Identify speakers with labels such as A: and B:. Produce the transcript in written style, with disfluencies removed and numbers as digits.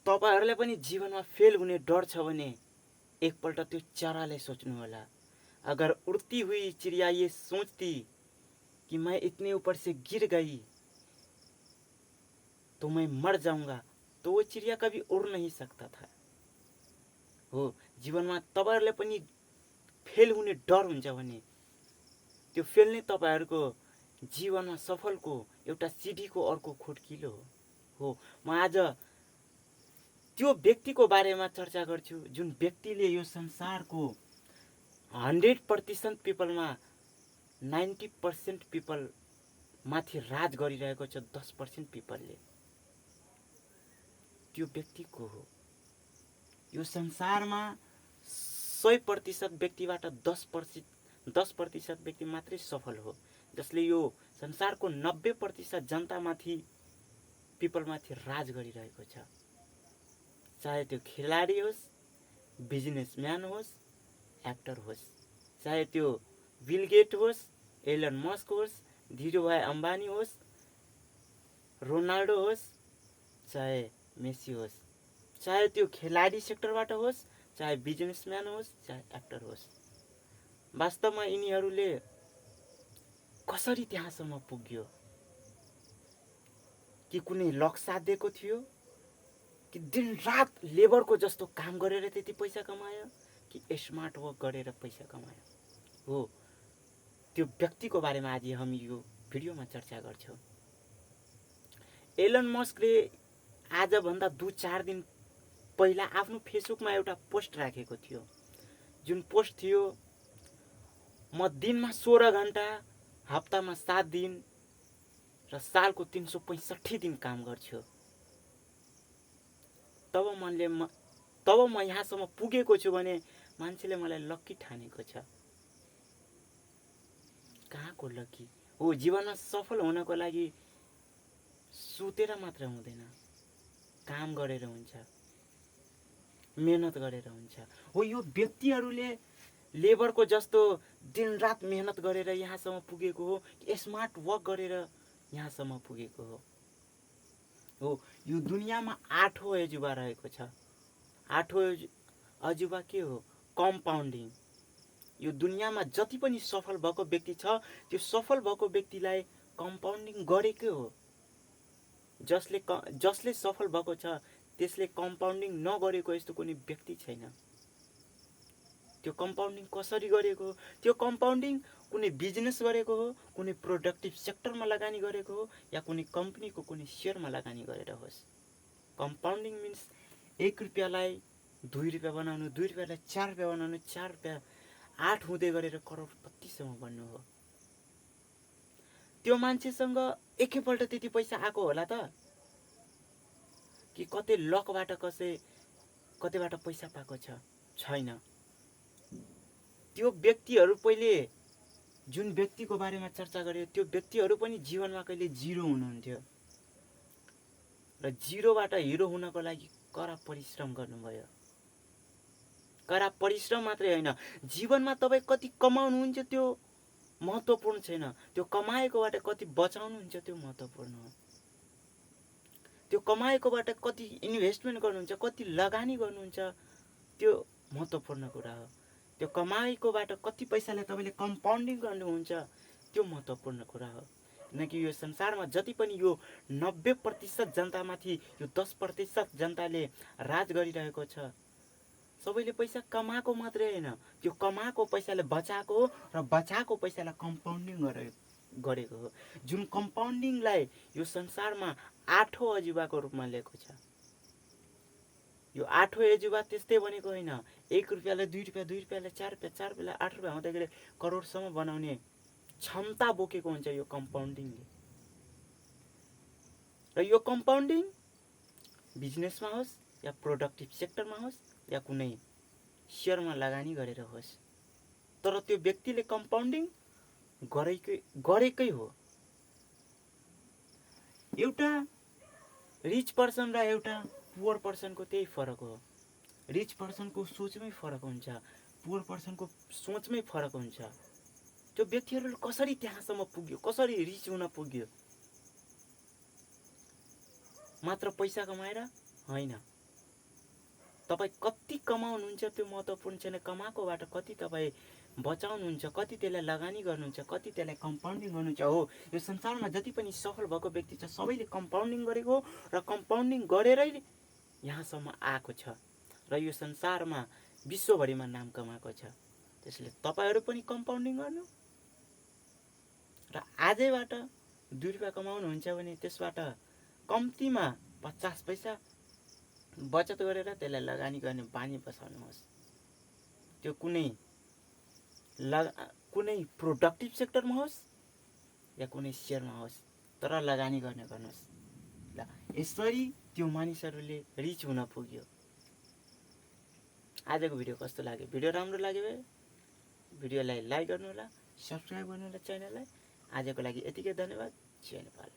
A: तपाईहरुले पनि जीवनमा फेल हुने डर छ भने एकपल्ट त्यो चराले सोच्नु होला। अगर उड़ती हुई चिड़िया ये सोचती कि मैं इतने ऊपर से गिर गई तो मैं मर जाऊंगा, तो वो चिड़िया कभी उड़ नहीं सकता था। हो, जीवनमा तपाईहरुले पनि फेल हुने डर हुन्छ भने त्यो फेल नै तपाईहरुको जीवनमा सफलको एउटा सिडीको अर्को खुड्किलो हो। म आज त्यो व्यक्तिको बारेमा चर्चा गर्छु जुन व्यक्तिले यो संसारको 100% पिपलमा 90% पिपल माथि राज गरिरहेको छ 10% पिपलले। त्यो व्यक्ति को हो? यो संसारमा 100% व्यक्तिबाट 10% व्यक्ति मात्रै सफल हो, जसले यो संसारको 90% जनतामाथि पिपलमाथि राज गरिरहेको छ। चाहे त्यो खेलाडी होस्, बिजनेसम्यान होस्, एक्टर होस्, चाहे त्यो बिल गेट होस्, एलन मस्क होस्, धीरूभाई अम्बानी होस्, रोनाल्डो होस्, चाहे मेसी होस्, चाहे त्यो खेलाडी सेक्टरबाट होस्, चाहे बिजनेसम्यान होस्, चाहे एक्टर होस्। वास्तवमा यिनीहरूले कसरी त्यहाँसम्म पुग्यो? कि कुनै लक साथ दिएको थियो, कि दिन रात लेबरको जस्तो काम गरेर त्यति पैसा कमायो, कि स्मार्ट वर्क गरेर पैसा कमायो? हो, त्यो व्यक्तिको बारेमा आज हामी यो भिडियोमा चर्चा गर्छौं। एलन मस्कले आजभन्दा 2-4 दिन पहिला आफ्नो फेसबुकमा एउटा पोस्ट राखेको थियो, जुन पोस्ट थियो, म दिनमा 16 घण्टा, हप्तामा 7 दिन र सालको 365 दिन काम गर्छु। तब म यहाँसम्म पुगेको छु भने मान्छेले मलाई लक्की ठानेको छ। कहाँको लक्की हो? जीवनमा सफल हुनको लागि सुतेर मात्र हुँदैन, काम गरेर हुन्छ, मेहनत गरेर हुन्छ। हो, यो व्यक्तिहरूले लेबरको जस्तो दिन रात मेहनत गरेर यहाँसम्म पुगेको हो, कि स्मार्ट वर्क गरेर यहाँसम्म पुगेको हो? हो, यो दुनियाँमा 8औं अजुबा रहेको छ। 8औं अजुबा के हो? कम्पाउन्डिङ। यो दुनियाँमा जति पनि सफल भएको व्यक्ति छ, त्यो सफल भएको व्यक्तिलाई कम्पाउन्डिङ गरेकै हो। जसले सफल भएको छ त्यसले कम्पाउन्डिङ नगरेको यस्तो कुनै व्यक्ति छैन। त्यो कम्पाउन्डिङ कसरी गरेको हो? त्यो कम्पाउन्डिङ कुनै बिजनेस गरेको हो, कुनै प्रोडक्टिभ सेक्टरमा लगानी गरेको हो, या कुनै कम्पनीको कुनै सेयरमा लगानी गरेर होस्। कम्पाउन्डिङ मिन्स 1 रुपियाँलाई 2 रुपियाँ बनाउनु, 2 रुपियाँलाई 4 रुपियाँ बनाउनु, 4 रुपियाँ 8 हुँदै गरेर करोडपतिसम्म बन्नु हो। त्यो मान्छेसँग एकैपल्ट त्यति पैसा आएको होला त? कि कतै लकबाट कतैबाट पैसा पाएको छ? छैन। त्यो व्यक्तिहरू पहिले जुन व्यक्तिको बारेमा चर्चा गर्यो, त्यो व्यक्तिहरू पनि जीवनमा कहिले जिरो हुनुहुन्थ्यो र जिरोबाट हिरो हुनको लागि कडा परिश्रम गर्नुभयो। कडा परिश्रम मात्रै होइन, जीवनमा तपाईँ कति कमाउनुहुन्छ त्यो महत्त्वपूर्ण छैन, त्यो कमाएकोबाट कति बचाउनुहुन्छ त्यो महत्त्वपूर्ण हो। त्यो कमाएकोबाट कति इन्भेस्टमेन्ट गर्नुहुन्छ, कति लगानी गर्नुहुन्छ, त्यो महत्त्वपूर्ण कुरा हो। त्यो कमाएकोबाट कति पैसाले तपाईँले कम्पाउन्डिङ गर्नुहुन्छ, त्यो महत्त्वपूर्ण कुरा हो। किनकि यो संसारमा जति पनि यो 90% जनतामाथि यो 10% जनताले राज गरिरहेको छ, सबैले पैसा कमाएको मात्रै होइन, त्यो कमाएको पैसाले बचाएको हो र बचाएको पैसालाई कम्पाउन्डिङ गरेको हो। जुन कम्पाउन्डिङलाई यो संसारमा 8औं अजुबाको रूपमा लिएको छ। यो 8औं अजुबा त्यस्तै बनेको होइन। 1 रुपियाँलाई 2 रुपियाँ, 2 रुपियाँलाई 4 रुपियाँ, 4 रुपियाँलाई 8 रुपियाँ हुँदै गएर करोडसम्म बनाउने क्षमता बोकेको हुन्छ यो कम्पाउन्डिङले। र यो कम्पाउन्डिङ बिजनेसमा होस्, या प्रोडक्टिभ सेक्टरमा होस्, या कुनै सेयरमा लगानी गरेर होस्, तर त्यो व्यक्तिले कम्पाउन्डिङ गरेकै हो। एउटा रिच पर्सन र एउटा पुअर पर्सनको त्यही फरक हो। रिच पर्सनको सोचमै फरक हुन्छ, पुअर पर्सनको सोचमै फरक हुन्छ। त्यो व्यक्तिहरू कसरी त्यहाँसम्म पुग्यो, कसरी रिच हुन पुग्यो? मात्र पैसा कमाएर होइन, तपाईँ कति कमाउनुहुन्छ त्यो महत्त्वपूर्ण छैन, कमाएकोबाट कति तपाईँ बचाउनुहुन्छ, कति त्यसलाई लगानी गर्नुहुन्छ, कति त्यसलाई कम्पाउन्डिङ गर्नुहुन्छ। हो, यो संसारमा जति पनि सफल भएको व्यक्ति छ सबैले कम्पाउन्डिङ गरेको र कम्पाउन्डिङ गरेरै यहाँसम्म आएको छ र यो संसारमा विश्वभरिमा नाम कमाएको छ। त्यसले तपाईँहरू पनि कम्पाउन्डिङ गर्नु र आजैबाट 2 रुपियाँ कमाउनुहुन्छ भने त्यसबाट कम्तीमा 50 पैसा बचत गरेर त्यसलाई लगानी गर्ने बानी बसाउनुहोस्। त्यो कुनै प्रोडक्टिभ सेक्टरमा होस् या कुनै सेयरमा होस्, तर लगानी गर्नुहोस्। ल यसरी त्यो मानिसहरूले रिच हुन पुग्यो। आजको भिडियो कस्तो लाग्यो? भिडियो राम्रो लाग्यो भए भिडियोलाई लाइक गर्नुहोला, सब्सक्राइब गर्नुहोला च्यानललाई। आजको लागि यतिकै, धन्यवाद। जय नेपाल।